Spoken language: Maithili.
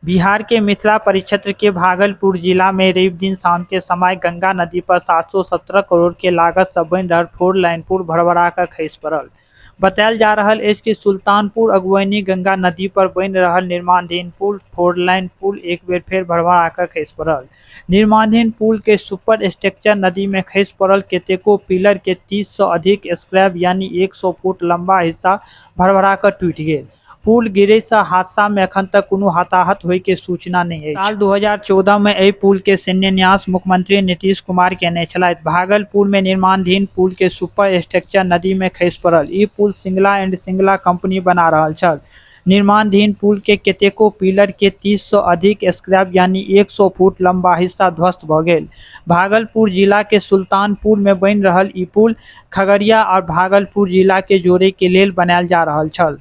बिहार के मिथिला परिक्षेत्र के भागलपुर जिला में रवि दिन शाम के समय गंगा नदी पर 717 करोड़ के लागत से बनि रहल फोर लाइन पुल भरभरा क खसि पड़ल। बतायल जा रहल अछि कि सुल्तानपुर अगुवनी गंगा नदी पर बनि रहल निर्माणाधीन पुल फोर लाइन पुल एक बेर फेर भरभरा क खसि पड़ल। निर्माणाधीन पुल के सुपर स्ट्रक्चर नदी में खसि पड़ल कतेको पिलर के 30 स अधिक स्क्रैब यानी 100 फुट लंबा हिस्सा भरभरा क टूटि गेल। पुल गिरे स हादसा में अखन तक कोनो हताहत होय के सूचना नहि अछि। साल 2014 में एहि पुल के शिलान्यास मुख्यमंत्री नीतीश कुमार केने छलथि। भागलपुर में निर्माणाधीन पुल के सुपर स्ट्रक्चर नदी में खसि पड़ल। ई पुल सिंगला एंड सिंगला कंपनी बना रहल छल। निर्माणाधीन पुल के कतेको पिलर के 30 स अधिक स्क्रैब यानी 100 फुट लंबा हिस्सा ध्वस्त भ गेल। भागलपुर जिला के सुल्तानपुर में बनि रहल ई पुल खगड़िया और भागलपुर जिला के जोड़े के लेल बनायल जा रहल छल।